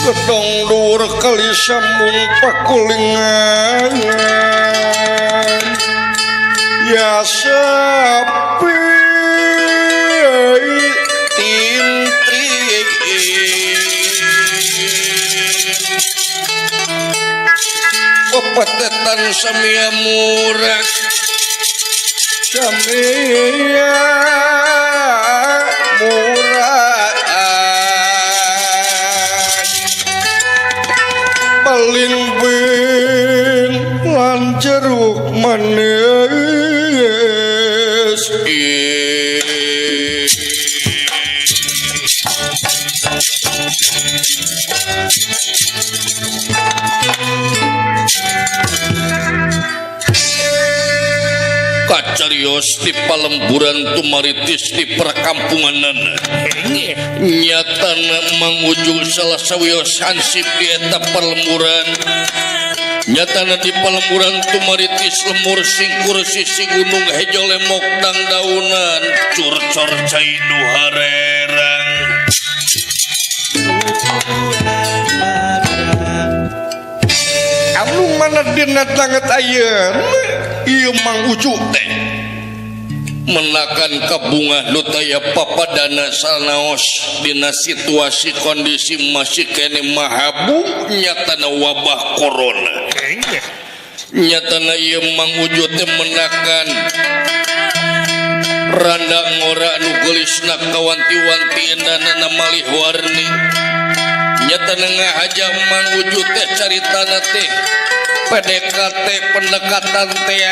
Gedong dhuwur kali sambung pakulingan ya sepi tintri pepetetan samia murah samia murah balimbing lan jeruk manis. Kacarios di palemburan tumaritis di perkampunganan nyatana mangujung salah sawios hansip di eta palemburan nyatana di palemburan tumaritis lemur singkur sisi gunung hejo lemok dangdaunan curcor cai nu harerang. Anu mana dina banget ayeuna ieu Mang Ucu teh menakan kabunga nu taya papadana sanaos dina situasi kondisi masih kene mahabu nyatana wabah corona nyatana ieu Mang Ucu teh menakan randa ngora nu geulisna kawanti-wanti endana malih warni nyatana ngahaja Mang Ucu teh caritana teh PDKT pendekatan teh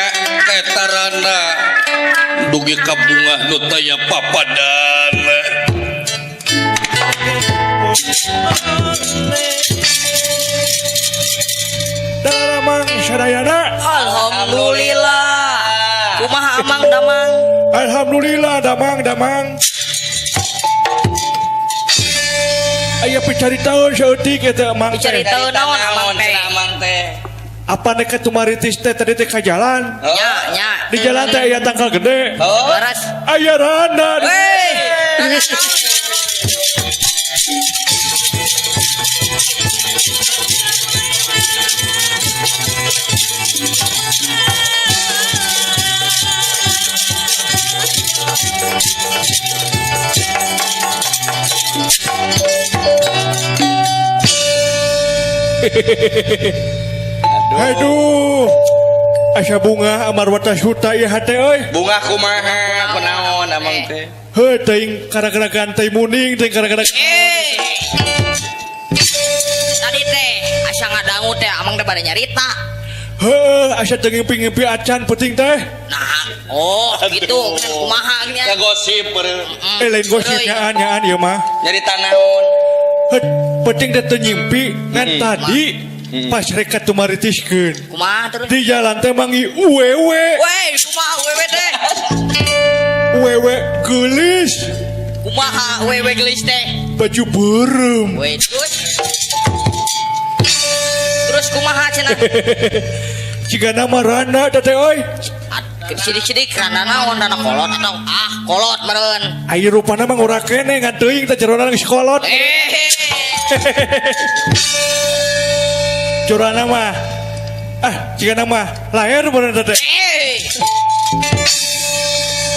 tetarana dugi ka bungah nu taya papadana. Damang sadayana. Alhamdulillah. Kumaha amang damang? Alhamdulillah damang damang. Aya picaritaeun saeutik eta amang teh. Picaritaeun naon amang teh? Apa nek tumaritis teh tadi teh ka jalan? Nya nya. Di jalan teh aya tangkal gede. Leres. Aya randa. Wey. Aduh. Asa bunga amar watas huta ieu hate euy. Bunga kumaha kunaon amang teh? Heuh teuing gara-gara gantai muning teuing gara-gara. Tadi teh asa ngadangu teh amang teh bade nyarita. Heuh asa teu ngimpi-ngimpi acan peuting teh. Nah, oh gitu kumaha gini. Ya gosip Eh lain gosip nyaan nyaan ieu mah. Nyarita naon? Heuh peuting teh teu nyimpi ngan tadi pas rek tumaritiskeun. Kumaha terus? Di jalan teh mangi uwewe. Wey, kumaha uwewe teh? Uwewe geulis. Kumaha uwewe geulis teh? Baju beureum. Wey, terus. Terus kumaha cenah? Jigana mah randa teh euy. Sidik-sidik randa naon, randa kolot atau ah kolot meureun. Aya rupana mah ngora keneh ngan teuing teh jerona geus kolot. Jorana mah ah jigana mah laer meureun teh.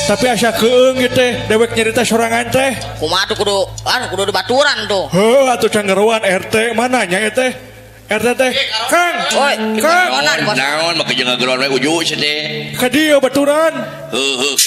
Tapi asa keung ieu teh dewek nyarita sorangan teh. Kumaha tuh kudu ah kudu dibaturan tuh. Heuh atuh canggeruan RT mana nya ieu teh? RT teh Kang. Oi, Kang. Naon make jeung ngageroan we uju sia teh. Ka dieu baturan. Heuh heuh.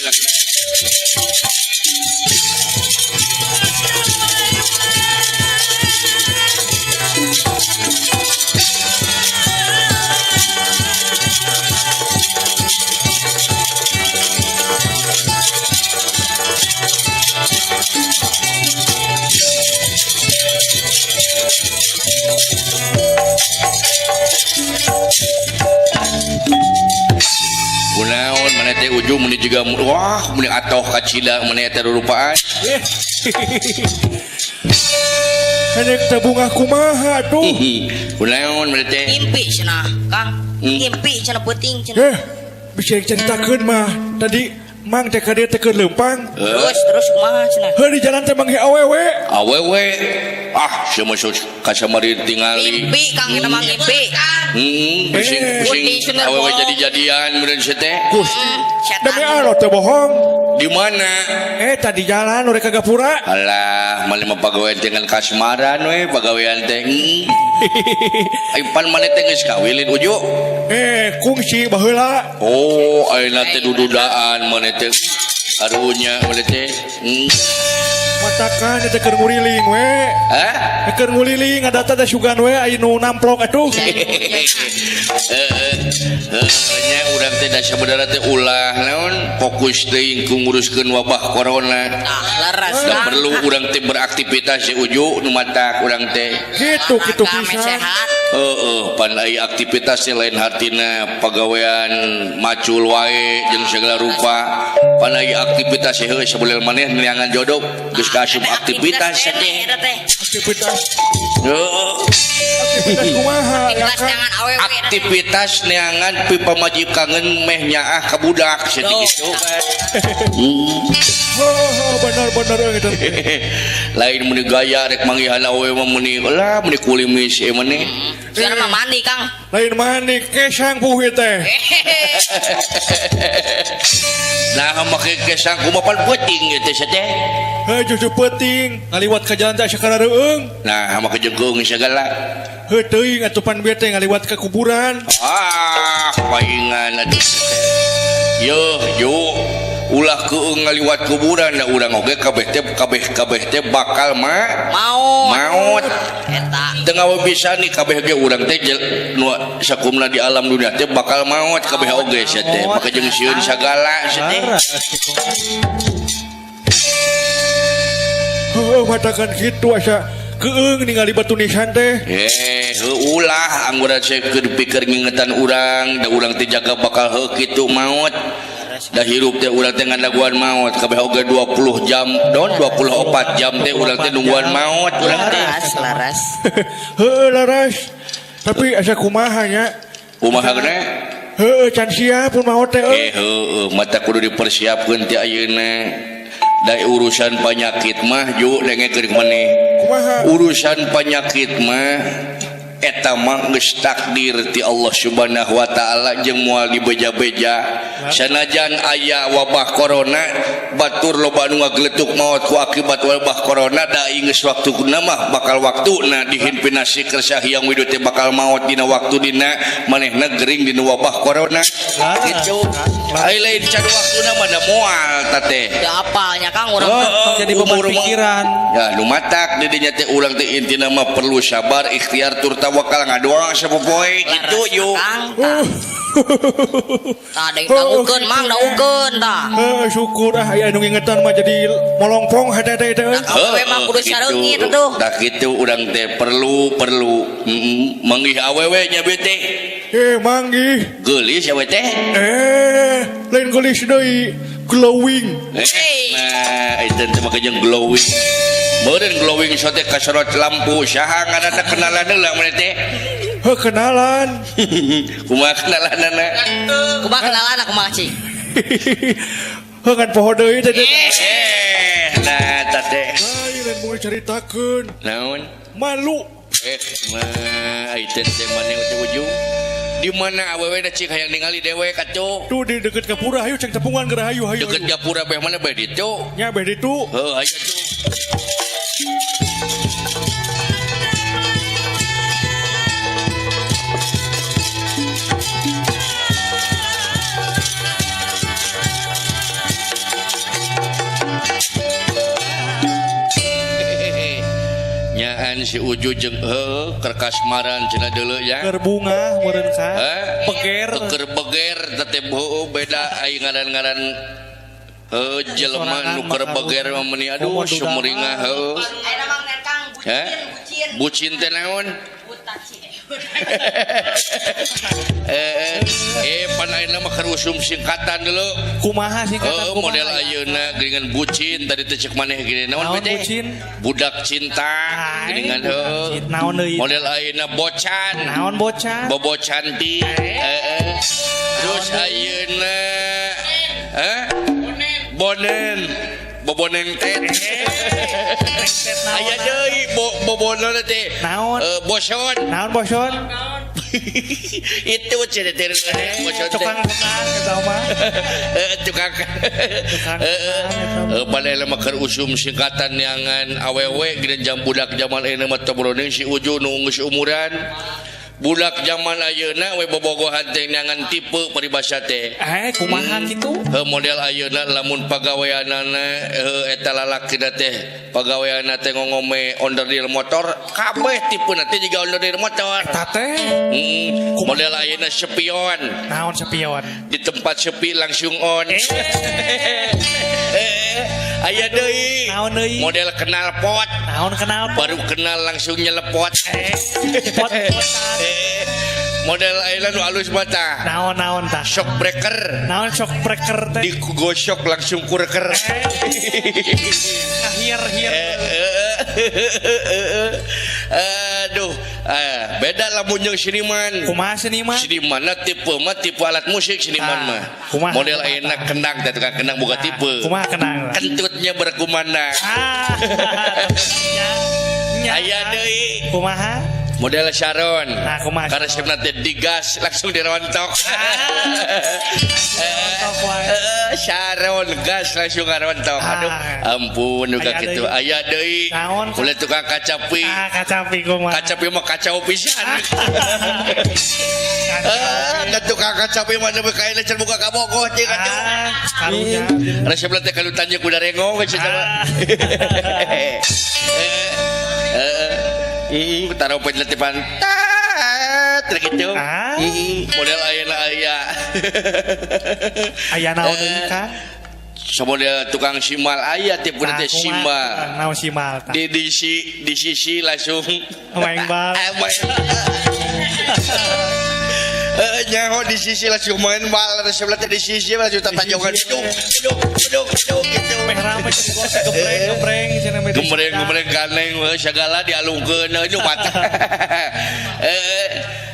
maneh teh ujung meni juga wah meni atoh kacida maneh teh rupaan. Henek teh bunga kumaha tuh. Kunaon maneh teh? Ngimpi cenah, Kang. Ngimpi cenah peuting cenah. Bisa diceritakeun mah. Tadi Mang teh ka dieu teh keur leumpang. Terus terus kumaha cenah? Heuh di jalan teh manggih awewe. Awewe. Ah, sia mah kasamari tingali. Ngimpi Kang eta mah ngimpi. Pusing pusing awewe jadi-jadian meureun sia teh. Gusti. Demi Allah teh bohong. Di mana? Tadi jalan urang ka gapura. Alah, maneh mah pagawean teh ngan kasmaran we pagawean teh. Ai pan maneh teh geus kawin uju. Kungsi baheula. Oh, ayeuna teh dududaan maneh teh. Karunya maneh teh. Matakan teh keur nguriling we. Hah? Keur nguliling ngadata teh sugan we aya nu namplok atuh. Nya urang teh da sabenerna teh ulah naon fokus teuing ku nguruskeun wabah corona. Ah, leres. Da perlu urang teh beraktivitas si uju nu matak urang teh. Kitu kitu pisan. Heeh, pan aya aktivitas teh lain hartina pagawean macul wae jeung segala rupa. Pan aya aktivitas heuh sabeuleuh maneh neangan jodoh geus kaasup aktivitas teh. Aktivitas. Heeh. Aktivitas kumaha? Aktivitas neangan pi pamajikangeun meh nyaah ka budak sia teh kitu. Heeh, bener-bener gitu. Lain meni gaya rek manggihan awewe mah meni lah meni kulimis ieu maneh. Sia mah mandi, Kang. Lain mandi kesang puh ieu teh. Nah, make kesang kumaha pan peuting ieu teh sia teh. Heuh justru peuting ngaliwat ka jalan teh sakara reueung. Nah, make jengkeung sagala. Heuh teuing atuh pan bieu teh ngaliwat ka kuburan. Ah, paingan atuh teh. Yeuh, ju ulah keung ngaliwat kuburan da urang oge kabeh teh kabeh teh bakal maot. Eta. Teu ngawe bisa nih kabeh ge urang teh nu sakumna di alam dunia teh bakal maot kabeh oge sia teh. Maka jeung sieun sagala sia teh. Heuh matakan kitu asa keung ningali batu nisan teh. Heuh ulah angguran saya keur pikir ngingetan urang da urang teh jaga bakal heuh kitu maot. Da hirup teh urang teh ngadaguan maot kabeh oge 20 jam don 24 jam teh urang teh nungguan maot urang teh. Laras. Heuh laras. Tapi asa kumaha nya? Kumaha geuna? Heuh can siap pun maot teh. Heuh mata kudu dipersiapkeun ti ayeuna. Da urusan penyakit mah ju dengekeun maneh. Kumaha? Urusan penyakit mah eta mah geus takdir ti Allah Subhanahu wa taala jeung moal dibeja-beja. Sanajan aya wabah corona batur loba nu ngageletuk maot ku akibat wabah corona da geus waktuna mah bakal waktuna dihimpinasi kersa hyang widu teh bakal maot dina waktu dina manehna gering dina wabah corona. Kitu. Ai lain can waktuna mah da moal ta teh. Da apalnya Kang urang jadi beban pikiran. Ya nu matak di dinya teh urang teh intina mah perlu sabar, ikhtiar tur tawakal ngadoa sapopoe kitu yu. Tah dangukeun Mang, dangukeun tah. Heuh syukur ah aya nu ngingetan mah jadi molongprong hate teh teh. Awewe mah kudu sareungit atuh. Tah kitu urang teh perlu manggih awewe nya bieu teh. Manggih. Geulis awewe teh. Lain geulis deui, glowing. Nah, itu teh make jeung glowing. Meureun glowing sote kasorot lampu saha ngaranna kenalan heula maneh teh. Heuh kenalan. Kumaha kenalanana? Kumaha kenalanna kumaha cing? Heuh kan poho deui teh. Nah tah teh. Lain mun caritakeun. Naon? Malu. Mah itu teh maneh teh ujung. Di mana awewe da cik hayang ningali dewek atuh? Tuh di deket gapura hayu cek tepungan geura hayu hayu. Deket gapura beh mana beh ditu? Nya beh ditu. Heuh hayu atuh. Nyaan si Uju jeung heuh kerkasmaran cenah deuleu ya. Keur bunga meureun ka. Beger. Keur beger teh heuh beda ai ngaran-ngaran heuh jelema nu keur beger mah meuni aduh sumringah heuh. Ayeuna mah Kang bucin bucin. Bucin teh naon? Buta ci. Pan ayeuna mah keur usum singkatan dulu. Kumaha singkatan Oh, kumaha? Model ayeuna geuningan bucin tadi teh cek maneh gini naon Naon teh? bucin? Budak cinta Ai, geuningan budak heuh. cinta. Naon deui? Model ayeuna bocan. Naon bocan? Bobo cantik. Heeh. Terus ayeuna hah? Bonen. Boboneng tet. Aya deui bobona teh. Naon? Boson. Naon boson? Itu cenah teh boson teh. Tukang-tukang eta mah. Tukang Tukang Eh, pada mah keur usum singkatan neangan awewe geuning jam budak zaman ayeuna mah teu boroning si Uju nu geus umuran. Budak zaman ayeuna we bobogohan teh neangan tipe paribasa teh. Kumaha kitu? Heuh, model ayeuna lamun pagaweanana heuh eta lalakina teh pagaweanna teh ngongome onderdil motor kabeh tipena teh jiga onderdil motor. Eta teh Model ayeuna spion. Naon spion? Di tempat sepi langsung on. Aya deui. Naon deui? Model knalpot. Naon knalpot? Baru kenal langsung nyelepot. Pot potan. Model ayeuna nu alus mah tah. Naon naon tah? Shock breaker. Naon shock breaker teh? Digosok langsung kurker. Ngahir-hir. Aduh, beda lamun jeung seniman. Kumaha seniman? Seniman na tipe mah tipe alat musik seniman Ah, mah. kumaha, Model kumaha, ayeuna tah? kendang teh tukang kendang boga Ah, tipe. kumaha kendang? Kentutnya berkumandang. Ah. Nya. Nya. Aya deui. Kumaha? Model Sharon. Nah, kumaha? Karesepna teh digas langsung dirontok. Rontok wae. Sharon gas langsung ngarontok. Aduh, Ah. ampun juga Aya gitu. deui. Aya deui. Naon? Mulai tukang kacapi. Ah, kacapi kumaha? Kacapi mah kacau pisan. Da tukang kacapi mah nepi ka ayeuna can buka kabogoh cing atuh. Ah, karunya. Resepna teh kalau tanya kuda rengong geus eta mah. Ah. Taruh penelitipan tat gitu. Ah. Model ayeuna aya. Aya naon deui Kang? Model tukang simal aya tipe Nah, teh kumaha? simal. Naon simal tah? Di sisi langsung Main bal. Ah, main. Nyaho di sisi langsung main bal, resepna teh di sisi langsung tatajongan duduk duduk duduk duduk gitu. Meh rame jadi gosok gebreng gebreng cenah meh. Gembreng gembreng ganeng we sagala dialungkeun nu mata.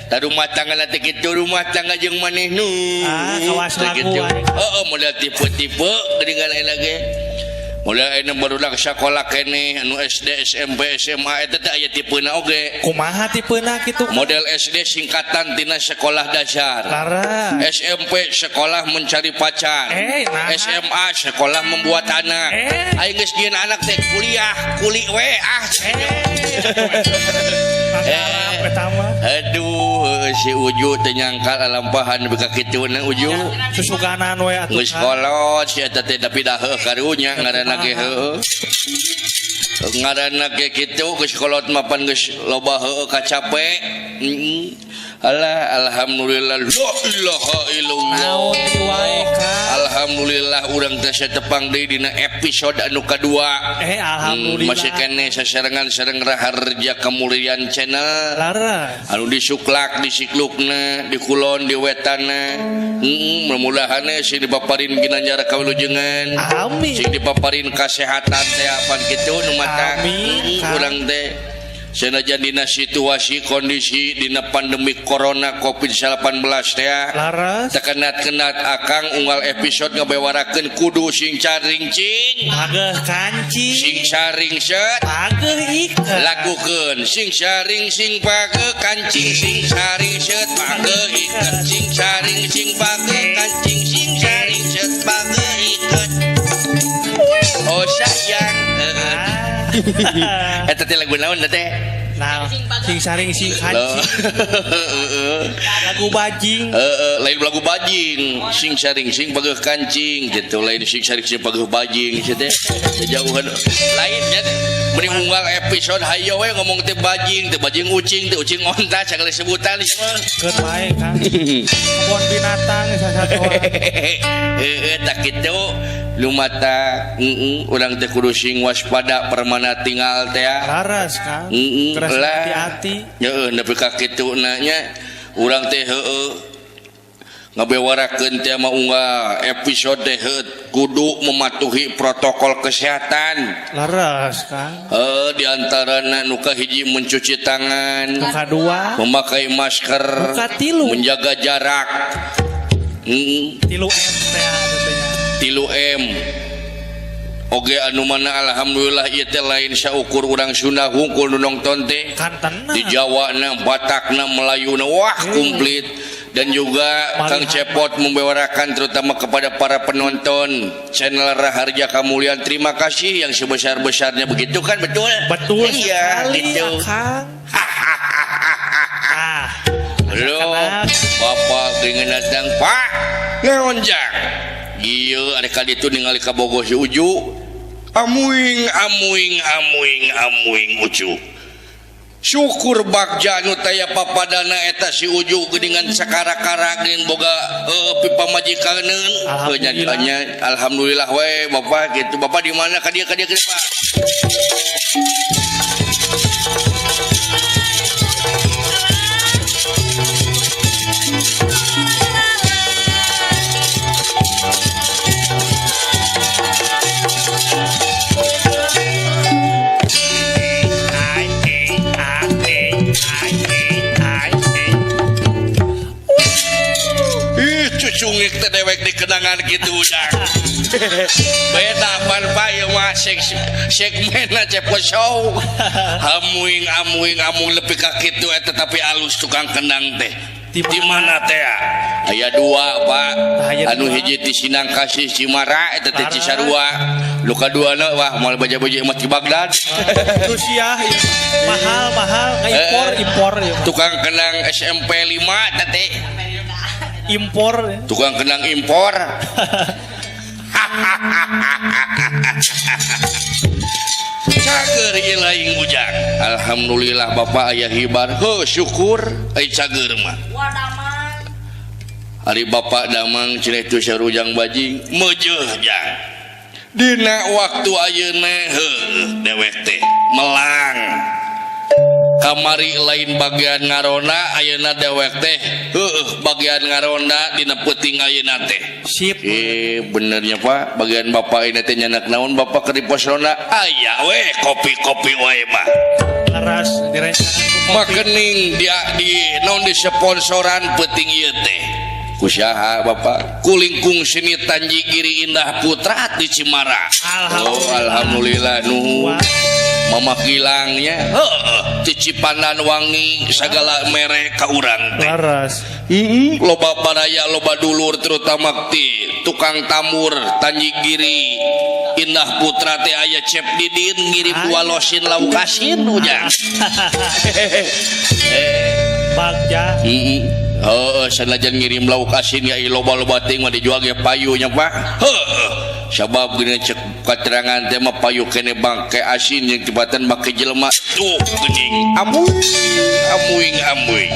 Tah rumah tangga teh kitu rumah tangga jeung maneh nu. Ah, kawas Teh lagu kitu. wae. Heeh, model tipe-tipe geuningan ayeuna ge. Model ayeuna barudak sakola keneh anu SD, SMP, SMA eta teh aya tipena oge. Kumaha tipena kitu? Model SD singkatan tina sekolah dasar. Lara. SMP sekolah mencari pacar. Nah. SMA sekolah membuat anak. Aing geus nyieun anak teh kuliah, kuli we ah. Mantap eta mah. Aduh, si Uju teh nyangkal alampahan nepi ka kituna Uju. Susuganan we atuh. Geus Kang. kolot si eta teh tapi dah heuh karunya ngaranna ge heueuh. Ngaranna ge kitu geus kolot mapan geus loba heueuh kacape. Heeh. Alah, alhamdulillah, la ilaha illallah. Naon deui wae Kang? Alhamdulillah urang teh tepang deui dina episode anu kadua. Alhamdulillah. Masih keneh sasarengan sareng Raharja Kemuliaan Channel. Lara. Anu disuklak, disiklukna, di kulon, di wetanna. Mudah-mudahan sing dipaparin ginanjar kawilujengan. Amin. Sing dipaparin kasehatan teh apan kitu nu mata. Amin, Kang. Urang teh sanajan dina situasi kondisi dina pandemi corona Covid-19 teh Laras. tekenat-kenat akang unggal episode ngabewarakeun kudu sing caring cing, Pageh kancing. sing saring set, Pageh ikat. lakukeun sing saring sing pageh kancing, sing saring set pageh iket, sing saring sing pageh kancing, sing saring set pageh iket. Oh sayang. Heeh. Ah. Eta teh lagu naon teh? Nah, sing saring sing Loh. kancing. Lagu bajing. Heeh, lain lagu bajing, sing saring sing pageh kancing gitu, lain sing saring sing pageh bajing gitu teh. Sejauhan lainnya teh. Mending unggal episode hayo we ngomong teh bajing, teh bajing ucing, teh ucing onta sagala sebutan mah. Keun wae Kang. Kebon binatang sasatoan. Heeh, tak kitu lumata heeh urang teh kudu sing waspada permana tinggal teh ya. Laras Kang. Heeh, Keras lah. hati-hati. Heeh, nepi ka kitu na nya urang teh heueuh. Ngabewarakeun teh mah unggal episode heut kudu mematuhi protokol kesehatan. Leres Kang. Di antarana nu kahiji mencuci tangan, Nu kadua memakai masker, Nu katilu. Menjaga jarak. 3M teh atuh nya. 3M. Oge anu mana alhamdulillah ieu teh lain saukur urang Sunda hungkul nu nongton teh. Kantenna. Di Jawa na, Batak na, Melayu na, wah komplit. Dan juga Kang Malihan. Cepot membewarakan terutama kepada para penonton channel Raharja Kamulian, terima kasih yang sebesar-besarnya, begitu kan, betul? Betul iya sekali gitu. Akang. Ah, Halo, anak. Bapak ingin datang, Pak. Naon jang? Ieu ada kali itu ningali ka Bogor si Uju. Amuing amuing amuing amuing Uju. Syukur bagja nu taya papadana eta si Uju geuningan sakara-kara geuning boga pipamajikaneun. Heuh nya Alhamdulillah. nya, alhamdulillah we Bapak gitu. Bapak di mana ka dieu ka dieu ka dieu, Pak? I A A I A I A. Ih, cucungik teh dewek di kenangan gitu ujang. Beda pan Pak ieu mah segmenna Cepot Show. Amuing amuing amuing lebih ka kitu eta tapi alus tukang kendang teh. Di Di mana teh? Aya dua, Pak. Tah, aya Anu dua. hiji ti Sinang Kasih Cimara eta teh Leres. Cisarua. Nu kaduana wah moal baja-baja mah ti Bagdad. Rusia ieu. Mahal mahal impor impor ieu mah. Tukang kendang SMP 5 eta teh. Impor ya. Tukang kendang impor. Cager ieu lain ujang. Alhamdulillah Bapak aya hibar. Heuh syukur ai cager mah. Wah damang. Ari Bapak damang cenah itu sarujang bajing meujeuh jang. Dina waktu ayeuna heuh dewek teh melang. Kamari lain bagian ngaronda ayeuna dewek teh heuh bagian ngaronda dina peuting ayeuna teh. Sip. Benernya Pak, bagian Bapak ini teh nyanak naon Bapak keur di pos ronda? Aya we kopi-kopi wae mah. Leres direncanakan ku kopi. Makening dia di naon di sponsoran peuting ieu teh. Ku saha Bapak? Ku lingkung seni Tanji Giri Indah Putra di Cimara. Oh, alhamdulillah nuhun. Wah. Mama Gilangnya heuh ti Cipandan Wangi sagala mere ka urang teh. Leres. Loba baraya loba dulur terutama ti tukang tamur Tanji Giri Indah Putra teh aya Cep Didin ngirim dua losin lauk asin ujang. Bagja. Heeh, sanajan ngirim lauk asin ya loba-loba teuing mah dijual ge payu nya Pak. Heuh. Sabab geuning cek katerangan teh mah payu kene bangke asin jeung tibatan bangke jelema. Tuh geuning amuing amuing amuing.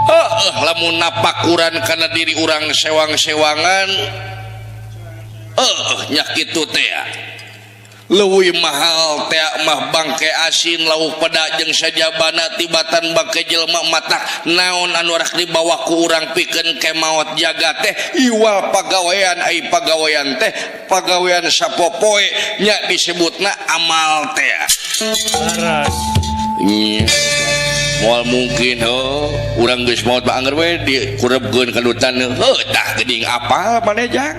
Heeh, lamun napakuran kana diri urang sewang-sewangan heuh nya kitu teh. Leuwih mahal teh mah bangke asin lauk peda jeung sajabana tibatan bangke jelema matak naon anu rek dibawa ku urang pikeun ke maot jaga teh iwal pagawean ai pagawean teh pagawean sapopoe nya disebutna amal teh. Leres. Iya. Moal mungkin heuh urang geus maot mah angger we dikurebkeun ka dutan heuh tah geuning apal maneh jang.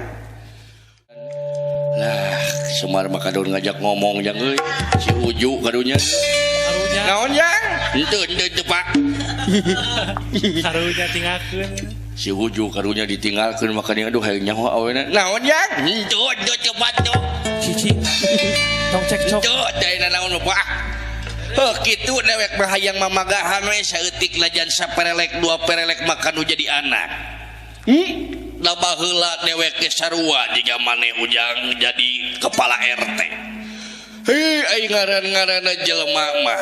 Lah Semar mah kadon ngajak ngomong jang euy si Uju kadunya. Karunya. Naon jang? Henteu henteu teu Pak. Karunya tinggalkeun. Si Uju karunya ditinggalkeun maka dia aduh hayang nyaho awena. Naon jang? Henteu henteu teu Pak teu. Cici. Tong cekcok. Henteu teh naon Pak. Heuh kitu dewek mah hayang mamagahan we saeutik lajan saperelek dua perelek maka nu jadi anak. Da baheula dewek ge sarua jiga maneh ujang jadi kepala RT. Hei ai ngaran-ngaranna jelema mah.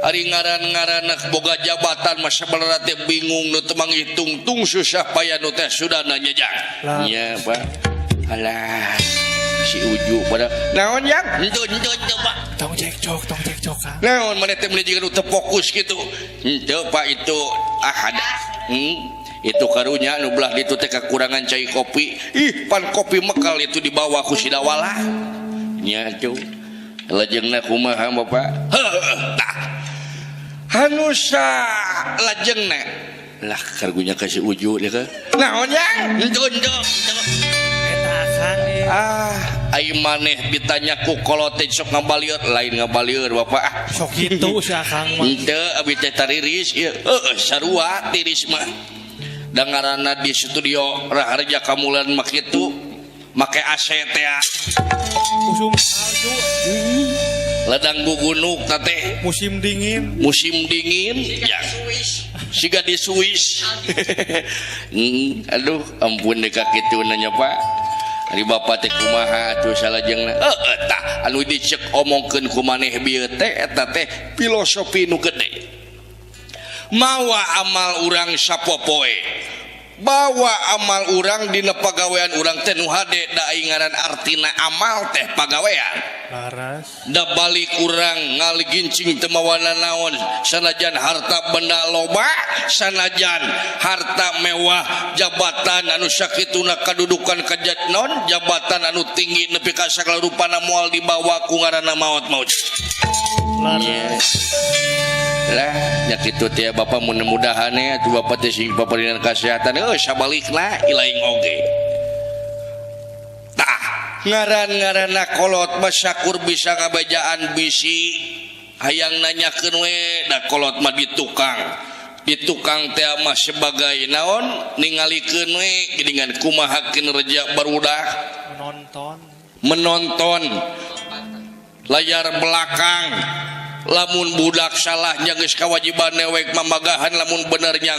Ari ngaran-ngaranna boga jabatan mah sabenerna teh bingung nu teu manghitung tung susah payah nu teh sudana nya jang. Lah. Nya Pak. Alah si Uju pada naon jang? Henteu henteu henteu Pak. Tong cekcok, tong cekcok Kang. Naon maneh teh meuni jiga nu teu fokus kitu. Henteu Pak itu ah ada. Itu karunya nu belah ditu teh kakurangan cai kopi. Ih, pan kopi mekal itu dibawa ku si Dawala. Nya atuh. Lajengna kumaha Bapak? Heuh, tah. Hanusa lajengna. Lah karunya ka si Uju deui ka. Naon yang? Henteu henteu. Eta akang ieu. Ah, ai maneh ditanya ku kolot teh sok ngabalieur, lain ngabalieur Bapak. Ah. Sok kitu si akang mah. Henteu abi teh tariris ieu. Heueuh sarua tiris mah. Da ngaranna di studio Raharja Kamulan mah kitu make AC teh. Usum salju, Ladang gugunuk ta teh musim dingin. Musim dingin ya. Siga di Swiss. Aduh, ampun deh ka kitu nanya Pak. Ari bapa teh kumaha atuh salajengna? Heueuh tah anu dicek omongkeun ku maneh bieu teh eta teh filosofi nu gede. Mawa amal urang sapopoe. Bawa amal urang dina pagawean urang teh nu hade da ai ngaran artina amal teh pagawean. Laras. Da balik urang ngaligincing teu mawana naon sanajan harta benda loba sanajan harta mewah jabatan anu sakituna kadudukan kajat non jabatan anu tinggi nepi ka sagala rupana moal dibawa ku ngaranna maot maut. Laras. Lah nya kitu teh Bapak mudah-mudahan ya atuh Bapak teh sing paparinan kesehatan euy sabalikna ilaing oge. Tah ngaran-ngaranna kolot mah sakur bisa ngabejaan bisi hayang nanyakeun we da kolot mah di tukang. Di tukang teh mah sebagai naon ningalikeun we geuningan kumaha kinerja barudak Menonton. Menonton layar belakang lamun budak salahnya geus kewajiban dewek mamagahan lamun benernya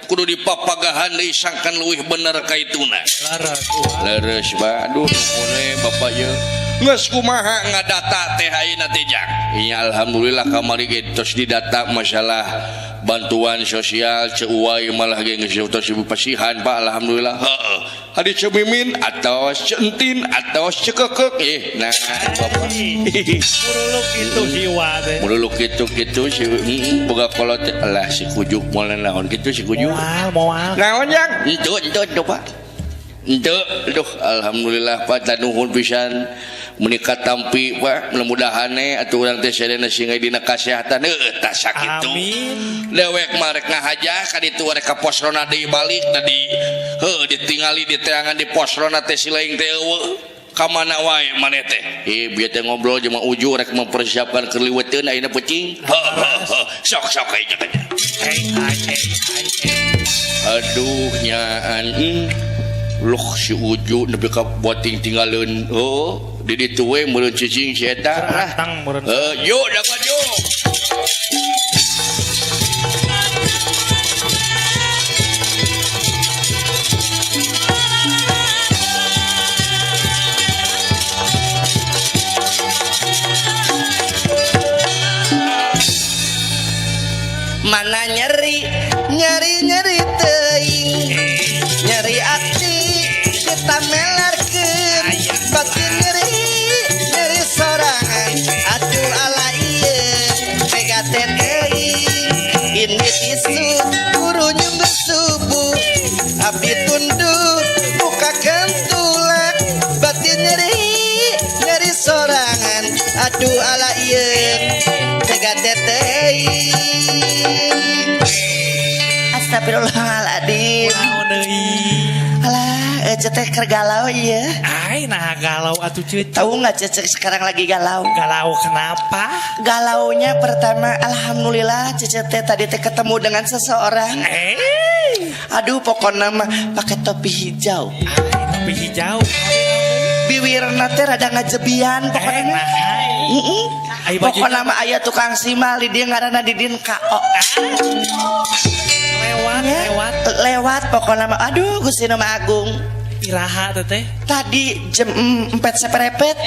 kudu dipapagahan deui sangkan leuwih bener kaituna. Laras. Wah. Leres ba aduh nuhun we bapak ye geus kumaha ngadata teh ayeuna teh jang. Iya alhamdulillah kamari ge tos didata masalah bantuan sosial ceu uai malah ge geus tos dipasihan Pak alhamdulillah. Heeh. Hadi ceu Mimin atau ceu Entin atau ceu Kekek nah bapak. Muruluk itu jiwa teh. Mululuk kitu-kitu si boga kolot teh. Alah si kujuk moal naon kitu si kujuk. Moal, moal. Naon yang? Henteu henteu henteu Pak. Henteu aduh alhamdulillah Pak tanuhun pisan menikah tampi Pak mudah-mudahan atuh urang teh sadayana sing aya dina kasehatan heueuh tah sakitu. Amin. Dewek mah rek ngahaja ka ditu rek ka pos ronda deui balik da di heueuh ditingali di teangan di pos ronda teh si laing teh eueuh. Ka mana wae maneh teh? Bieu teh ngobrol jeung Mang Uju rek mempersiapkan keur liweuteun ayeuna peuting. Heuh heuh heuh. Sok sok aya nya. Hey, hai, hey, hai, hey. Aduh nyaan. Loh si Uju nepi ka boting tinggaleun. Oh, di ditu we meureun cicing si eta lah. Seratang meureun. Heuh, yuk dapat yuk. Mana nyeri, nyeri nyeri teuing, nyeri ati kita melarkeun, batin nyeri, nyeri sorangan, aduh ala ieu, tega teh teuing, ini tisu guru nyunggu subuh, abdi tunduk buka kentulak, batin nyeri, nyeri sorangan, aduh ala ieu, tega teh teuing. Astagfirullahaladzim. Naon deui? Alah, Ece teh keur galau ieu. Ai nah galau atuh Cece. Tahu nggak Cece sekarang lagi galau? Galau kenapa? Galaunya pertama, alhamdulillah Cece teh tadi teh ketemu dengan seseorang. Aduh, pokoknya mah pakai topi hijau. Ai, topi hijau. Biwirna teh rada ngajebian pokoknya. Nah, hai. Heeh. Ai, bajunya- Pokoknya mah aya tukang simal di dia ngaranna Didin KO. Lewat, Ya, lewat. Lewat pokoknya mah aduh Gusti Nama Agung. Iraha teteh. Tadi jam 4 seperepet.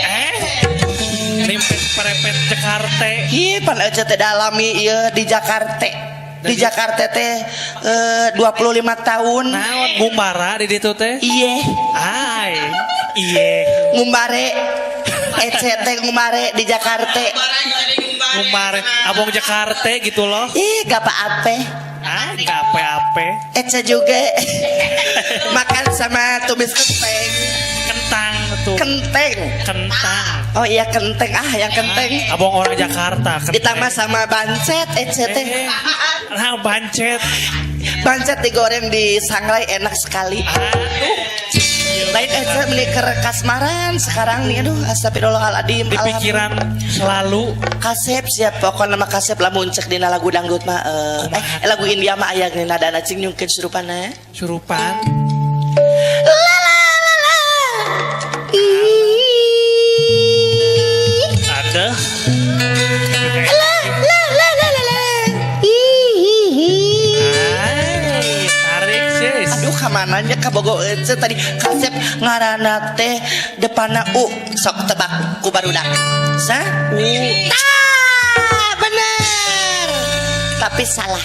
Nimpet perepet Jakarta. Ih, pan aja teh dalami ieu di Jakarta. Di Jakarta teh 25 tahun. Naon ngumbara di ditu teh? Iye, Ai. Iye. ngumbare. Ece teh ngumbare di Jakarta. Ngumbare abong Jakarta gitu loh. Ih, gak apa-apa. Ah, Ape-ape. Eca juga makan sama tumis kenteng. Kentang tuh. Kenteng. Kentang. Oh iya kenteng, ah yang kenteng. Abang orang Jakarta. Kenteng. Ditambah sama bancet, Ece teh. Nah, bancet. Bancet digoreng di sangrai enak sekali. Aduh. Lain Ece beli ke kasmaran sekarang nih, aduh astagfirullahaladzim. Di pikiran selalu. Kasep siap pokoknya nama kasep lamun cek dina lagu dangdut mah lagu India mah aya geuna nadana cing nyungkeun surupana. Surupan. La la la la. Ada. La la la la la la. Hai, tarik sis. Aduh kamananya kabogo Ece tadi kasep ngaranna teh depanna U sok tebak ku barudak. Sa? U. Tah, bener. Tapi salah.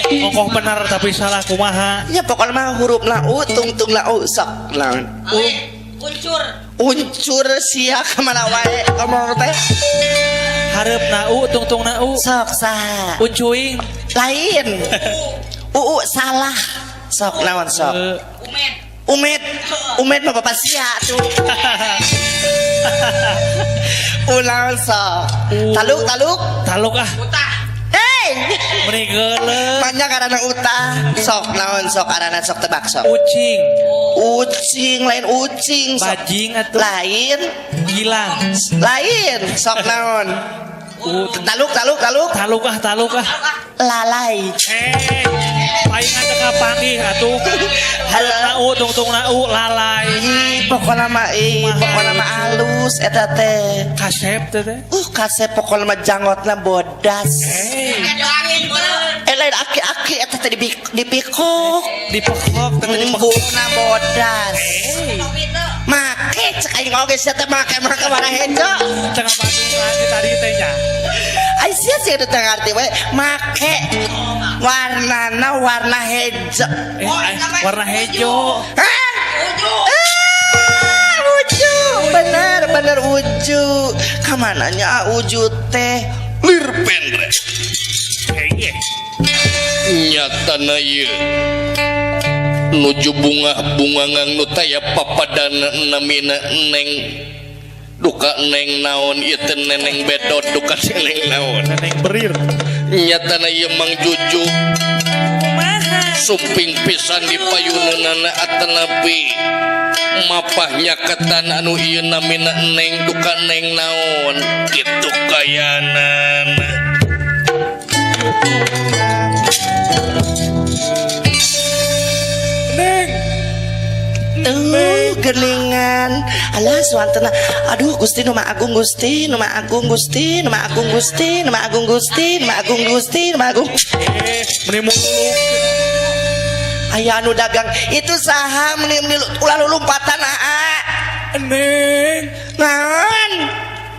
Ongkoh bener tapi salah kumaha. Ya pokoknya mah hurufna U tungtungna U sok naon. U. Uncur. Uncur sia kemana wae ngomong teh. Hareup na U tungtung na U. Sok saha? Uncuing. Lain. UU salah. Sok naon sok. Umed. Umed. Umed mah bapak sia tuh. Ulang sok. Taluk taluk. Taluk ah. Utah. Hey, Meni geuleuh. banyak karena utah. Sok naon sok arana sok tebak sok. Ucing. Ucing lain ucing sok. Bajing atuh. Lain. Gilang. Lain sok naon. U. Taluk taluk taluk. Taluk ah, taluk ah. Lalai. Palingan teu kapanggih atuh. Halo. Na U tungtung na U lalai. Ih, pokokna mah ih, pokokna mah alus eta teh. Kasep teh teh. Kasep pokokna mah janggotna bodas. Lain aki-aki eta teh dipikok. Dipekok teh dipekok. Buluna bodas. Make cek aing oge sia teh make make warna hejo. Cenah Bandungan di tadi teh nya. Ai sia sih teu ngarti we. Make warnana warna hejo. Warna hejo. Hah? Ah, uju. Bener bener uju. Kamananya uju teh? Lir pendre. Nyatana ieu nuju bungah bungangang nu taya papadana namina Neng duka Neng naon ieu teh Neneng bedot duka Neneng naon Neneng berir. Nyatana ieu Mang Juju sumping pisan di payuneunana atanapi mapah nyaketan anu ieu namina Neng duka Neng naon kitu kayanana. Neng. Geningan. Alah suantena. Aduh Gusti nu Maha Agung Gusti, nu Maha Agung Gusti, nu Maha Agung Gusti, nu Maha Agung Gusti, nu Maha Agung Gusti, nu Maha Agung. Meni muluk. Aya anu dagang itu saha meni meni ulah lompatan aa. Neng. Naon?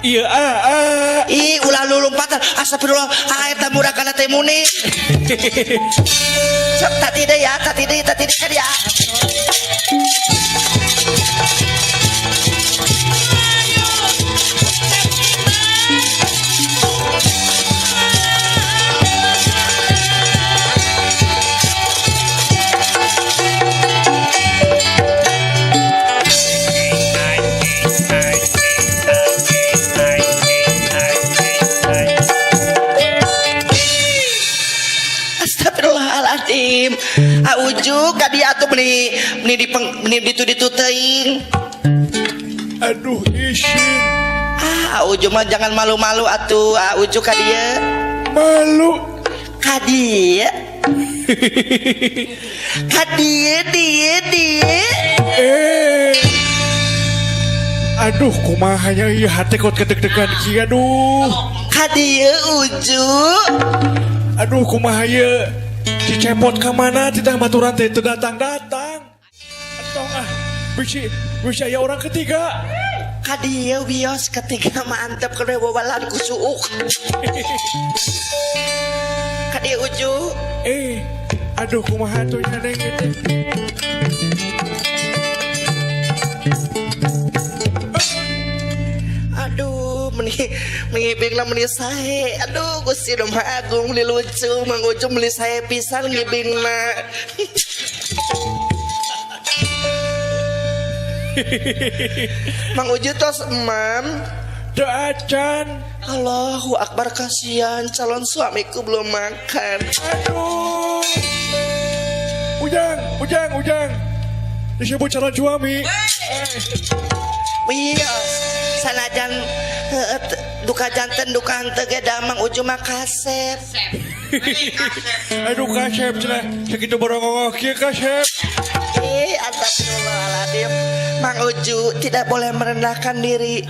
Iya aa. Ih ulah lompatan. Astagfirullah. Ah eta murah kana teh muni. Sok tadi deh ya, tadi deh, tadi deh kan ya. Astagfirullahaladzim. Auju ka dia atuh meni meni dipeng meni ditu-ditu teuing. Aduh isin. Ah, Auju mah jangan malu-malu atuh. Auju ka dieu. Malu. Ka dieu. Ka dieu dieu dieu. Aduh kumaha nya ieu hate kot kedeg-degan kieu aduh. Ka dieu Uju. Aduh kumaha ieu. Dicepot ka mana tidak baturan teh teu datang-datang. Entong ah bisi bisi aya orang ketiga. Ka dieu wios ketiga mah antep kana wawalan ku suuk. Ka dieu Uju. Aduh kumaha atuh nya Neng ieu teh. Aduh meni Ngibingna meni sae. Aduh, Gusti nu Maha Agung meni lucu, Mang Uju meni sae pisan ngibingna. Mang Uju tos emam. Teu acan. Allahu Akbar, kasihan calon suamiku belum makan. Aduh. Ujang, Ujang, Ujang. Disebut calon suami. Iya, sanajan duka janten duka henteu ge da Mang Uju mah kasep. Aduh kasep cenah, sakitu borongongok kieu kasep. Ih, astagfirullahaladzim. Mang Uju tidak boleh merendahkan diri.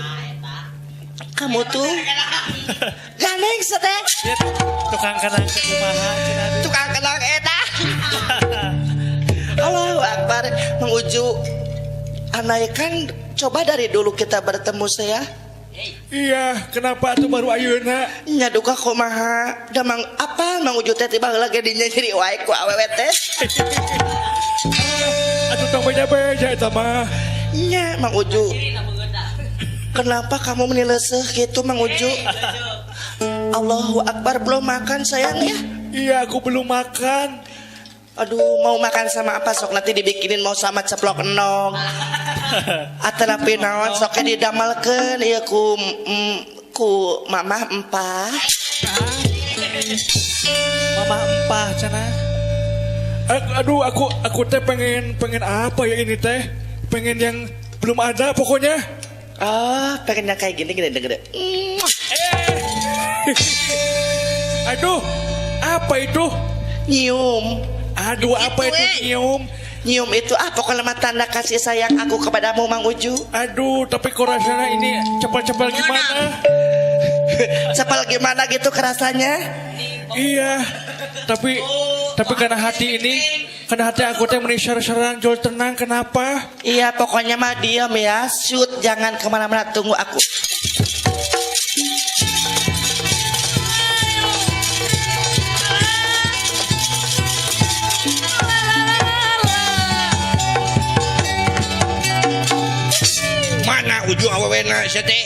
Kamu tuh gandeng sete. Ya, tukang kenang teh kumaha cenah. Tukang kenang enak. Allahu Akbar. Mang Uju, andaikan coba dari dulu kita bertemu saya. Iya, kenapa tuh baru ayeuna? Nya duka kumaha? Da Mang apa Mang Uju teh tiba heula ge dinya nyeri wae ku awewe teh. Atuh tong beja-beja eta mah. Nya Mang Uju. Kenapa kamu meni leuseuh gitu Mang Uju? Allahu Akbar, belum makan sayang ya? Iya, aku belum makan. Aduh, mau makan sama apa sok nanti dibikinin, mau sama ceplok endog. Atanapi naon sok didamelkeun ieu ku mamah empah. Mamah empah cenah. Aduh, aku teh pengen pengen apa ya ini teh? Pengen yang belum ada pokoknya. Oh, pengen yang kayak gini gini gini. Aduh, apa itu? Nyium. Aduh, apa Itu, itu eh. nyium? Nyium itu ah pokoknya mah tanda kasih sayang aku kepadamu Mang Uju. Aduh, tapi kok rasanya ini cepal-cepal gimana? Cepal gimana gitu kerasanya? Iya, tapi karena hati ini, karena hati aku teh meni serang jol tenang, kenapa? Iya, pokoknya mah diam ya, shoot jangan kemana-mana, tunggu aku. Mana Uju awewena sia teh?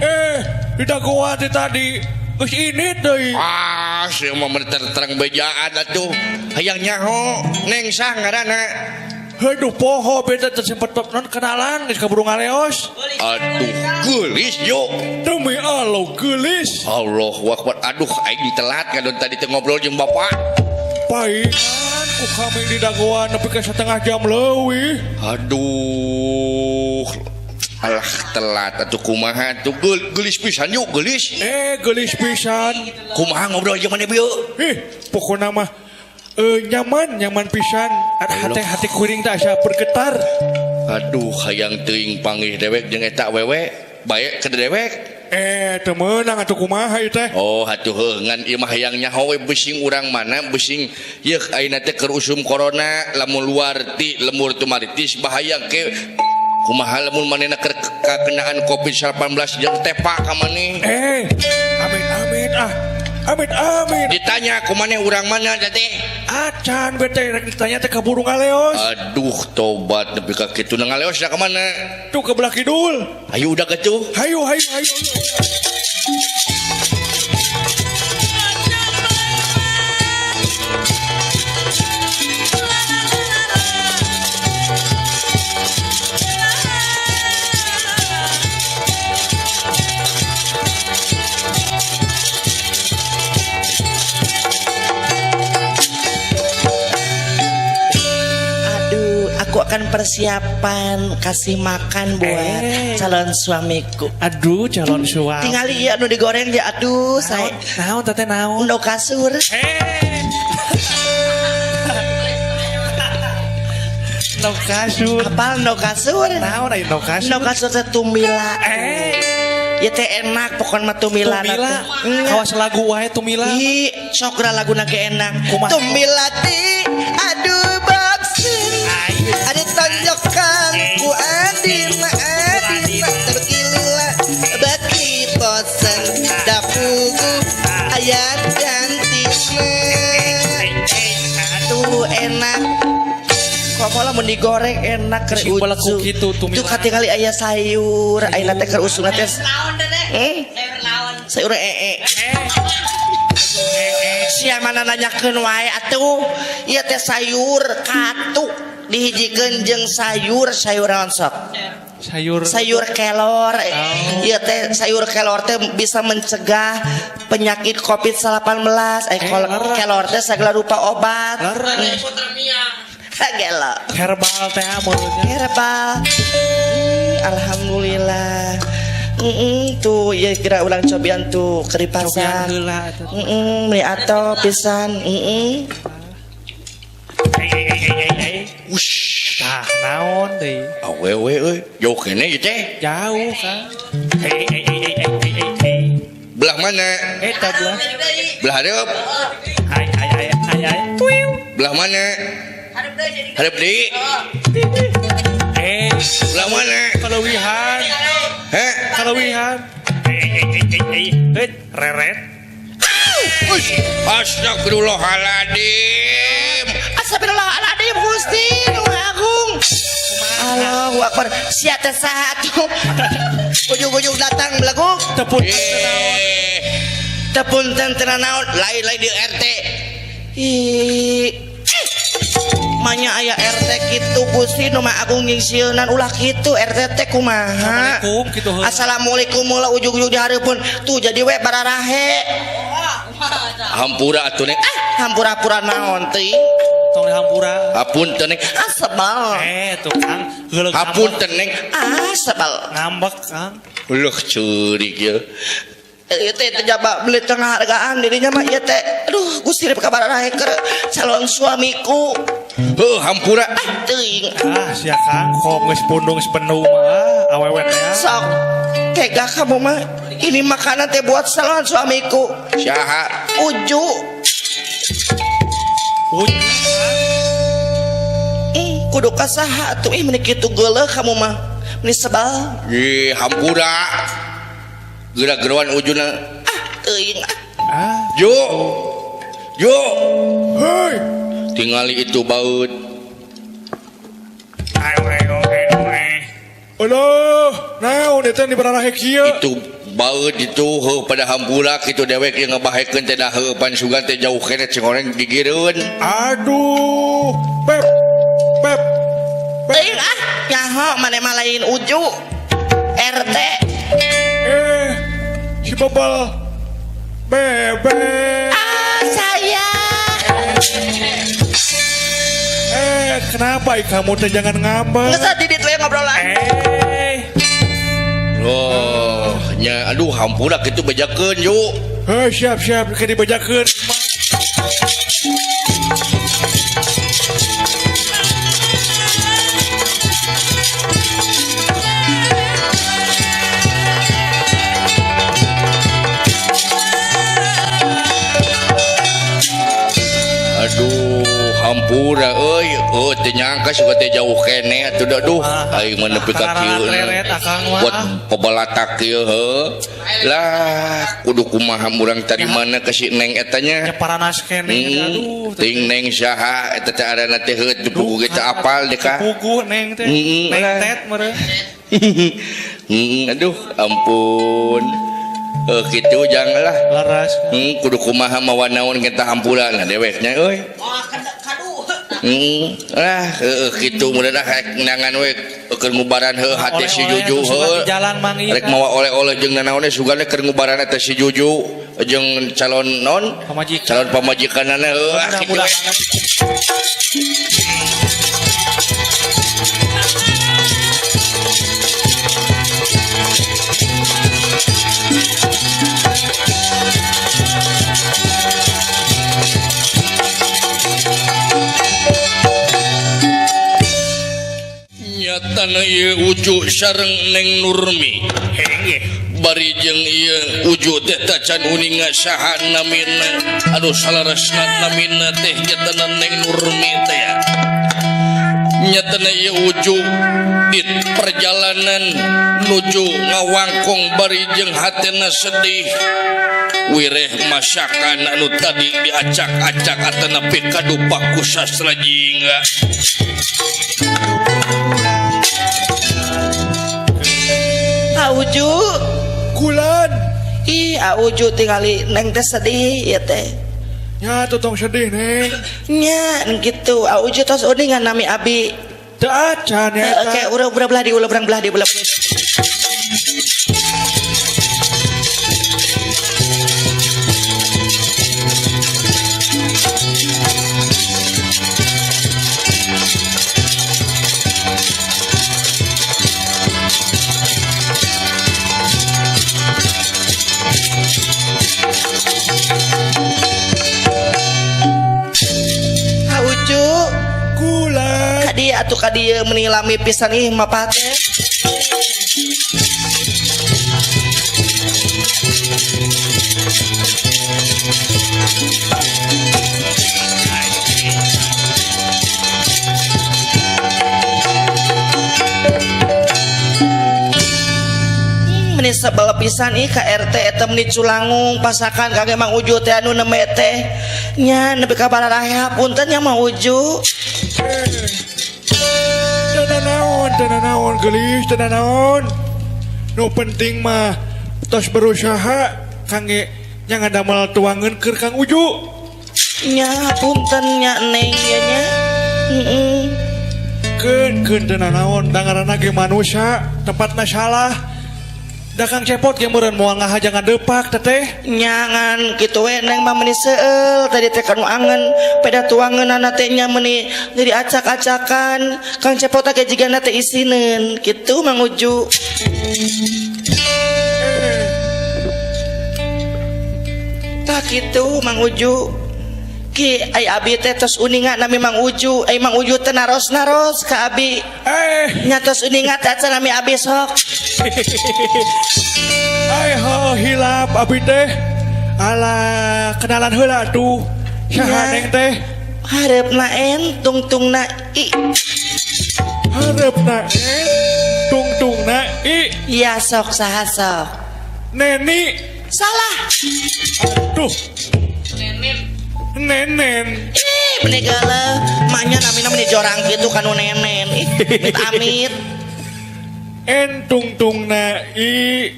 Eh, di dagoan teh tadi. Geus ini deui. Ah, sia mah terang bejaan atuh. Hayang nyaho, neng sah ngaranna. Aduh, poho beda teu sempet non kenalan geus kaburu ngaleos. Aduh, geulis yo. Demi Allah geulis. Allahu Akbar. Aduh, aing telat ngadon tadi teh ngobrol jeung bapak. Paingan ku kami di dagoan nepi ka setengah jam leuwih. Aduh. Alah telat atuh kumaha tuh geulis pisan yuk geulis. Geulis pisan. Kumaha ngobrol jeung maneh bieu? Ih, pokona mah nyaman, nyaman pisan. Hati hati kuring teh asa bergetar. Aduh, hayang teuing panggih dewek jeung eta wewe, bae ke dewek. Teu meunang atuh kumaha ieu teh? Oh, atuh heuh ngan ieu mah hayang nyaho we bising urang mana bising yeuh ayeuna teh keur usum corona lamun luar ti lemur tumaritis bahaya ke kumaha lamun manehna keur kakenaan Covid-19 jeung tepa ka maneh. Amin amin ah. Amin amin. Ditanya kumaneh urang mana teh? Acan bete rek ditanya teh ka burung ngaleos. Aduh, tobat nepi ka kitu na ngaleos da ka mana? Tuh ke belah kidul. Ayo udah kitu. Hayu hayu hayu. Aduh, aku akan persiapan kasih makan buat calon suamiku. Aduh, calon suami. Tingali ieu anu digoreng ya, aduh, saya Naon teteh naon? Endog kasur. Endog kasur. Apal endog kasur? Naon aya endog kasur? Endog kasur teh tumila. Ya teh enak pokoknya mah tumila. Tumila. Kawas lagu wae tumila. Ih, sok lagu ge enak. Kumaha? Tumila ti aduh boxing. Ada tonjokan ku adina adina tergilila bagi posen dapugu ayat gantina. Tuh enak. Komo lamun digoreng enak keur Sing beleku ucu. kitu, tumila. Tuh katingali aya sayur, ayeuna teh keur usungna teh. Naon teh? Eh? Sayur Sayur ee. Sia mana nanyakeun wae atuh. Ieu teh sayur katu dihijikeun jeung sayur sayur naon sok? Sayur Sayur kelor. Ieu teh sayur kelor teh bisa mencegah penyakit Covid-19. Kelor teh segala rupa obat. Leres. Gelo. Herbal teh mulutnya. Herbal. Alhamdulillah. Tuh ya kira ulang cobian tuh Cobian keripasan. heula atuh. Meni atau pisan. Wush. Tah naon deui? Awewe euy, jauh keneh ieu teh. Jauh kan. Hei hei hei hei hei hei hei. Belah mana? Eta belah. Belah hareup. Hai hai hai hai hai. Belah mana? Hareup deui. Eh, Belah mana? kaleuwihan. Heh. Kaleuwihan. Hei hei hei hei hei. Hei, reret. Ush. Astagfirullahaladzim. Astagfirullahaladzim Gusti nu agung. Allahu Akbar. Sia teh saha atuh? Ujug-ujug datang beleguk. Tepun. Eh, Teu punten teu naon, lain-lain di RT. Ih. Manya aya RT kitu Gusti nu Maha Agung jeung sieunan ulah kitu RT teh kumaha? Assalamualaikum kitu heuh. Assalamualaikum mula ujug-ujug di hareupeun. Tuh jadi we bararahe. Hampura atuh neng. Ah, hampura-pura naon teuing? Tong dihampura. Hapunten neng. Ah, sebel. Tuh Kang, heuleuk Hapunten neng. Ah, sebel. ngambek Kang. Uluh ceurik ieu. Ieu teh teu jaba beli tengah hargaan dirinya mah ieu teh. Aduh, Gusti rek kabarahe keur calon suamiku. Heuh, hampura. Ah, teuing. Ah, sia Kang, kok geus pundung geus penuh mah awewe teh. Sok tega kamu mah. Ini makanan teh buat calon suamiku. Saha? Uju. Uju. Kudu ka saha atuh ih meni kitu geuleuh kamu mah. Meni sebel. Ih, hampura. Geura-geruan ujuna. Ah, teuing. Ah, Ju. Ju, Hei, tingali itu baut. ayo ayo ayo. alah, naon eta di bararahe kieu? Itu baut itu heuh pada hampura kitu dewek yang ngebahekeun teh heuh pan sugan teh jauh keneh cing oreng gigireun. Aduh, beb, beb, Teuing ah, nyaho maneh mah lain Uju. RT. Si bebel, bebek. Ah, saya. Kenapa kamu teh jangan ngambek? Geus didit we ngobrolan. Oh, nya aduh hampura kitu bejakeun Ju. Hei, siap siap, ke dibejakeun. Aduh, hampura euy. Heuh teu nyangka suka teh jauh keneh atuh da duh. Aing mah nepi ka kieu. Reret akang mah. Buat pebalatak kieu heuh. Lah, kudu kumaha urang tadi mana ka si Neng eta nya. Nya paranas keneh aduh. Ting Neng saha eta teh arana teh heuh teu puguh ge teu apal deh ka. Puguh Neng teh. Neng tet meureun. Aduh, ampun. Kitu janganlah. Laras. Kudu kumaha mawa naon kita hampura nah deweknya euy. Lah heueuh kitu mudah rek nangan we keur ngubaran heuh hate si Juju heuh. Jalan mang ieu. Rek mawa oleh-oleh jeung nanaon sugan keur ngubaran eta si Juju jeung calon non pamajikan. Calon pamajikanana heuh ah kitu we. Nyatana ieu Uju sareng Neng Nurmi. Bari jeung ieu Uju teh tacan uninga saha namina. Aduh salaresna namina teh nyatana Neng Nurmi teh ya. Nyatana ieu Uju di perjalanan nuju ngawangkong bari jeung hatena sedih. Wireh masakan anu tadi diacak-acak atana pikadupak ku sastra jingga. Uju Kulan. Ih, Auju tingali neng teh sedih ieu teh. Nya tuh tong sedih neng. Nya gitu Auju tos uningan nami abi. Teu acan ya. Oke, urang belah di ulah urang belah di belah. Auju Kula. ka dieu atuh ka dieu meuni lami pisan ih mapah teh. Meni sebel pisan ih ka RT eta meni culangung pasakan kage Mang Uju teh anu nembe teh nya nepi ka bararahe punten nya Mang Uju. Teu naon, teu naon geulis, teu naon. Nu penting mah tos berusaha kangge nya ngadamel tuangeun keur Kang Uju. Nya punten nya neng ieu nya. Heeh. Keun keun teu naon, da ngaranna ge manusia, tempatna salah. Da Kang Cepot ge meureun moal ngahaja ngadepak teteh. Nyangan kitu we neng mah meuni seueul tadi teh kanu angen peda tuangeunana teh nya meuni jadi acak-acakan Kang Cepot teh jigana teh isineun kitu Mang Uju. Tah kitu Mang Uju. Ki ai abi teh tos uninga nami Mang Uju, ai Mang Uju teh naros-naros ka abi. Nya tos uninga teh acan nami abi sok. Ai ho hilap abi teh. Alah, kenalan heula atuh. Saha Nya. neng teh? Hareupna en tungtungna i. Hareupna en tungtungna i. Ya sok saha sok. Neni. Salah. Aduh. Nenen. Ih, meni geuleuh. Maknya namina meni jorang kitu kanu nenen. Ih, amit amit. En tungtungna i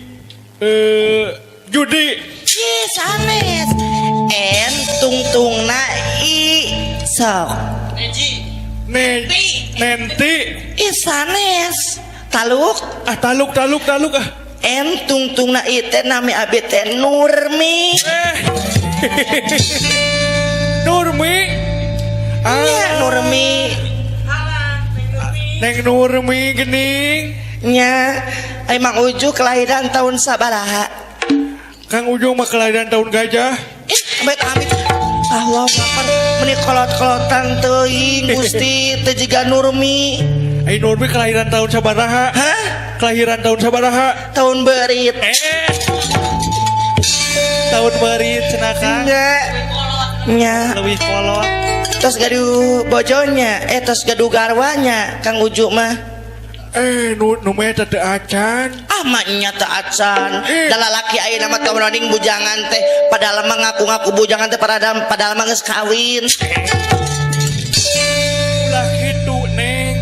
judi. Ih, sanes. En tungtungna i sok. Ne nenti. Ih, sanes. Taluk. Ah taluk taluk taluk ah. En tungtungna i teh nami abi teh Nurmi. Nurmi. Nya Ah, Nurmi. Neng Nurmi gening. Nya ai Mang Uju kelahiran tahun sabaraha? Kang Uju mah kelahiran tahun gajah. Ih, amit amit. Allah Akbar, meni kolot-kolotan teuing Gusti teu jiga Nurmi. Ai Nurmi kelahiran tahun sabaraha? Hah? Kelahiran tahun sabaraha? Tahun berit. Tahun berit cenah Kang. Nya. Nya. Leuwih kolot. Tos gaduh bojonya, tos gaduh garwanya Kang Uju mah. Nu nu mah teu acan. Ah maknya teu acan. Da lalaki ayeuna mah teu roning bujangan teh, padahal mah ngaku-ngaku bujangan teh padahal mah geus kawin. Ulah kitu neng.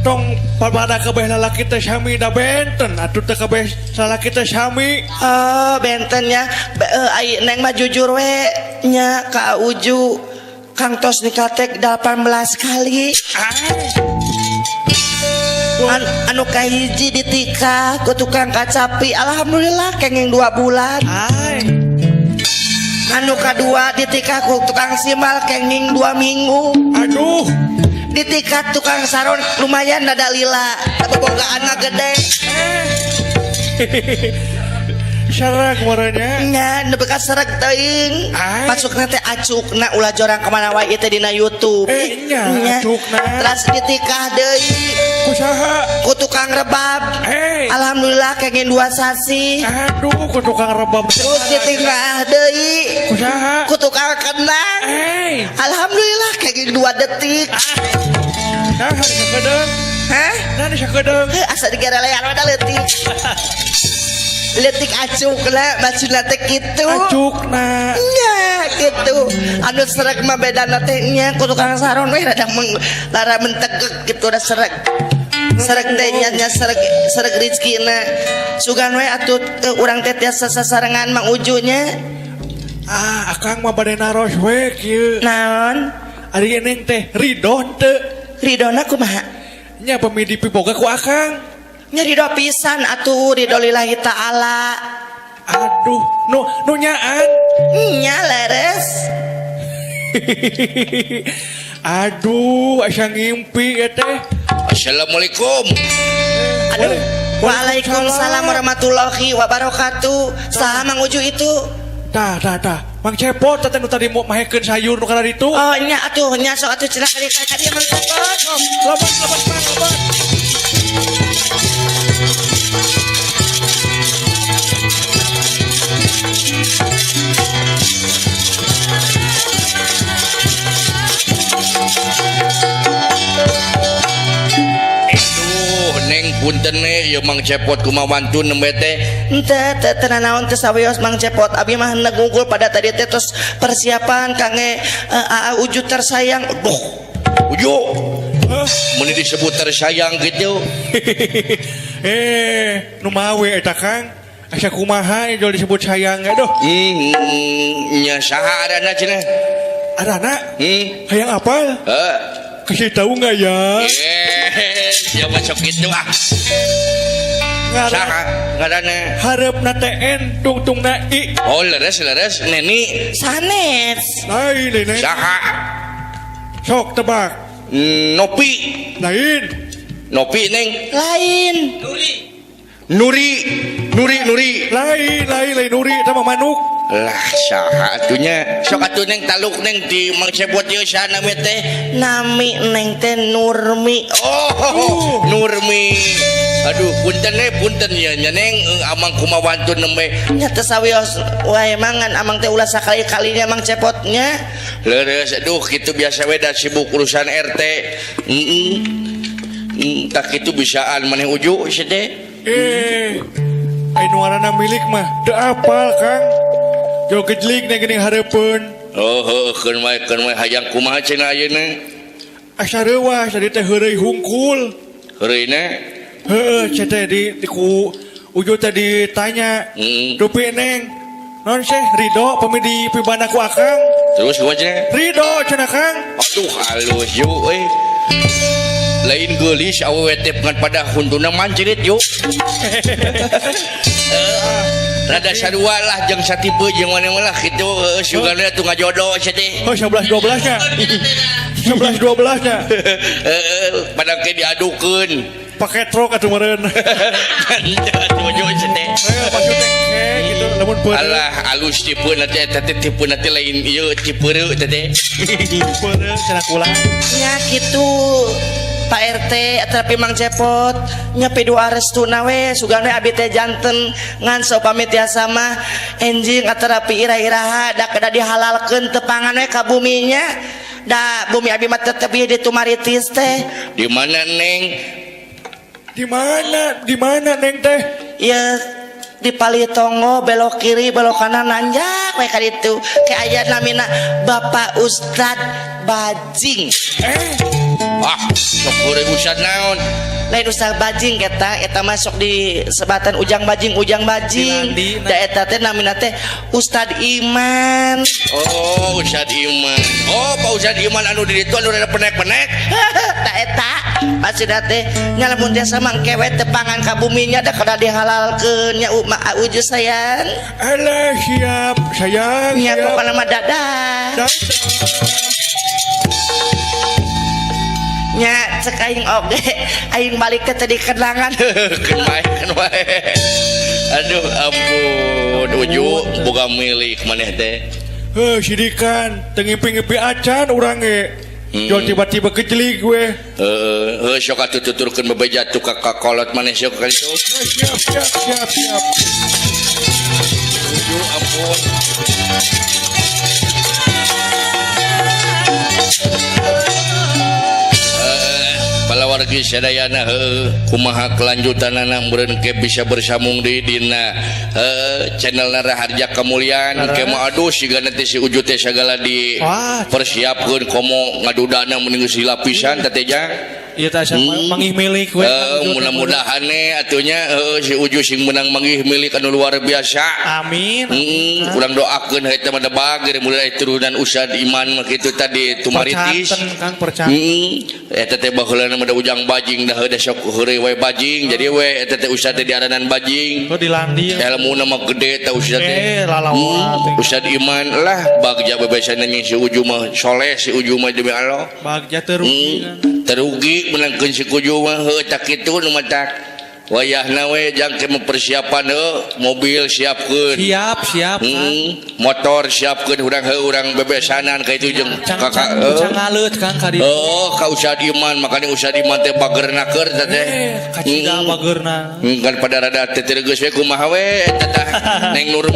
Tong pada kabeh lalaki teh sami da benten atuh teh kabeh lalaki teh sami. Oh, bentennya. Ai neng mah jujur we nya ka Uju. Kang tos nikah teh 18 kali. Anu kahiji ditikah ku tukang kacapi, alhamdulillah kenging 2 bulan. Ai. Anu kadua ditikah ku tukang simal kenging 2 minggu. Aduh. Ditikah tukang saron lumayan dada lila, bobogaanna gede. Serag waranya. Nya nepi ka serag teuing. Ai. Masukna teh acukna ulah jorang ka mana wae ieu teh dina YouTube. Nya, Nya. acukna. Teras ditikah deui Ku saha? ku tukang rebab. Alhamdulillah kenging 2 sasi. Aduh, ku tukang rebab. Terus ditikah deui Ku saha? ku tukang kendang. Alhamdulillah kenging 2 detik. Nah, hari sakedeung. Hah? Nah, di sakedeung. Heuh, asa digarelean we da leutik. Leutik acukna, maksudna teh kitu. Acukna. Nya kitu. Anu sereg mah bedana teh nya ku tukang saron we rada lara mentegek kitu da sereg. Sereg teh nya nya sereg sereg rezekina. Sugan we atuh teu urang teh tiasa sasarengan Mang Uju nya. Ah, akang mah bade naros we kieu. Naon? Ari neng teh ridho teu? Ridona kumaha? Nya pami dipiboga ku akang. Nya ridho pisan atuh, ridho lillahi ta'ala. Aduh, nu nu nyaan. Nya leres. Aduh, asa ngimpi ya teh. Assalamualaikum. Aduh. Waalaikumsalam warahmatullahi wabarakatuh. Saha Mang Uju itu? Tah, tah, tah. Mang Cepot teh nu tadi mau mahekeun sayur nu kana ditu. Oh, nya atuh, nya sok atuh cenah kali ka dieu Mang Cepot. Lebat, lebat, Mang, lebat. Aduh, neng punten nih, ieu Mang Cepot kumaha wantun nembe teh. Henteu teu teu nanaon teu sawios Mang Cepot. Abi mah hendak ngungkul pada tadi teh tos persiapan kangge Aa Uju tersayang. Aduh, Uju. Mun disebut tersayang gitu. Eh, nu mawe eta Kang. Asa kumaha jol disebut sayang aduh. Nya saha arana cenah? Arana? Hayang apal? Heeh. Kasih tahu nggak ya? Eh, ya masuk gitu ah. Ngaran Saha ngaranna? Hareup na TN tungtung na I. Oh, leres leres Neni. Sanes. Lain lain lain. Saha? Sok tebak. Nopi. Lain. Nopi neng. Lain. Nuri. Nuri Nuri. Lain lain lain Nuri sama manuk. Lah saha atunya? Sok atuh neng taluk neng di Mang Cepot ieu saha nami teh? Nami neng teh Nurmi. Oh, Nurmi. Aduh, punten eh, punten ya nya neng amang kumaha wantun nembe. Nya teu sawios wae mangan amang teh ulah sakali-kalinya Mang Cepotnya. Leres, aduh kitu biasa we da sibuk urusan RT. Heeh. Tak kitu bisaan maneh Uju sia teh. Eh, ai nu ngaranna milik mah teu apal Kang. Jol gejlig na geuning hareupeun. Oh, heueuh keun wae hayang kumaha cenah ayeuna? Asa reuas tadi teh heureuy hungkul. Heureuyna? Heeh, sia teh di ku Uju teh ditanya. Dupi neng, non seh ridho pami di pibana ku akang. Terus kumaha cenah? Ridho cenah Kang. Aduh halus yu euy. Lain geulis awewe teh ngan pada huntuna mancirit yuk. Rada sarua lah jeung satipe jeung maneh lah kitu heueuh sugana atuh ngajodoh sia teh. Oh, 11 12 nya. 11 12 nya. Heeh, pada ke diadukeun. Pakai truk atuh meureun. Henteu atuh ujung sia teh. Eh, maksud teh ke gitu lamun peureum. Alah alus tipe nanti eta teh tipe nanti lain ieu tipe reu teh teh. Peureum cenah kula. Nya kitu Pak RT tapi Mang Cepot nya pidoa restuna we sugan we abi teh janten ngan saupami tiasa mah enjing atarapi ira-iraha da kedah dihalalkeun tepangan we ka buminya da bumi abi mah tetep ieu di Tumaritis teh. Di mana neng? Di mana? Di mana neng teh? Ieu di Palitongo belok kiri belok kanan nanjak we ka ditu ke aya namina Bapak Ustad Bajing. Ah, sok heureuy Ustad naon? Lain Ustad Bajing eta, eta masuk di sebatan Ujang Bajing, Ujang Bajing. Dilandi, Da eta teh namina teh Ustad Iman. Oh, Ustad Iman. Oh, Pak Ustad Iman anu di ditu anu rada penek-penek. Da eta maksudna teh nya lamun tiasa mah engke we tepangan ka buminya da kedah dihalalkeun nya Uma Uju sayang. Alah siap sayang. Nya siap. pokona mah dadah. Dadah. Nya cek aing oge aing balik teh tadi kenangan. Keun wae, keun wae. Aduh ampun Uju boga milik maneh teh. Heuh sidikan teu ngimpi-ngimpi acan urang ge. Jol tiba-tiba kejelig we. Heeh, heuh sok atuh tuturkeun bebeja tuh ka kakolot maneh sok ka ditu. Siap siap siap siap. Uju ampun. kalawargi sadayana, heuh, kumaha kelanjutanana meureun ke bisa bersambung di dina, heuh, channel Raharja Kemuliaan. Ke mah aduh, siga nanti si Uju teh sagala di persiapkeun, komo ngadudana mending geus lapisan teh teh jang. Iya teh asa manggih milik we. Eh, mudah-mudahan nih atunya, heuh, si Uju sing menang manggih milik anu luar biasa. Amin. Kurang doakeun eta mah, da bager mulai turunan Ustad Iman mah kitu tadi tumaritis. Percanten, Kang, percanten. Eta teh baheulana mah da ujang bajing, dah da sok heureuy we bajing, jadi we eta teh Ustad teh diaranan bajing. Oh, dilandi. Ilmuna mah gede teh Ustad teh. Eh, lalawa teh. Ustad Iman lah bagja bebesan jeung si Uju mah, soleh si Uju mah, demi Allah. Bagja teu rugi. Terugi menangkeun si Uju mah, heuh, tak kitu nu matak wayahna we jang ke mempersiapan, heuh, mobil siapkeun. Siap, siap, Kang. Motor siapkeun urang, heuh, urang bebesanan ka itu jeung Cang kakak, cang heuh. Cang ngaleut, Kang, ka ditu. Oh, ka Ustad Iman, makanya Ustad Iman teh bagerna keur teh teh. Eh, kacida bageurna. Kan pada rada teh geus we kumaha we eta tah Neng Nur.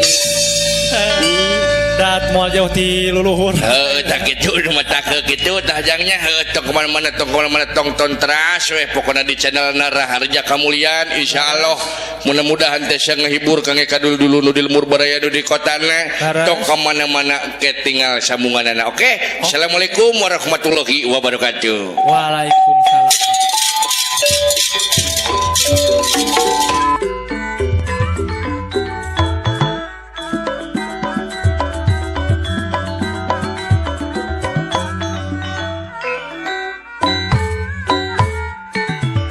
Dat moal jauh ti luluhur. Heuh, tah kitu nu mah tah kitu tah jangnya, heuh, tong kemana-mana, tong kemana-mana, tong teras we pokona di channel Raharja Kamulian. Insyaallah mudah-mudahan teh ngehibur kangge kadul-dulu nu di lembur baraya, nu di kotana. Laras. Tong kemana-mana, ke tinggal sambunganana, oke. Assalamualaikum warahmatullahi wabarakatuh. Waalaikumsalam.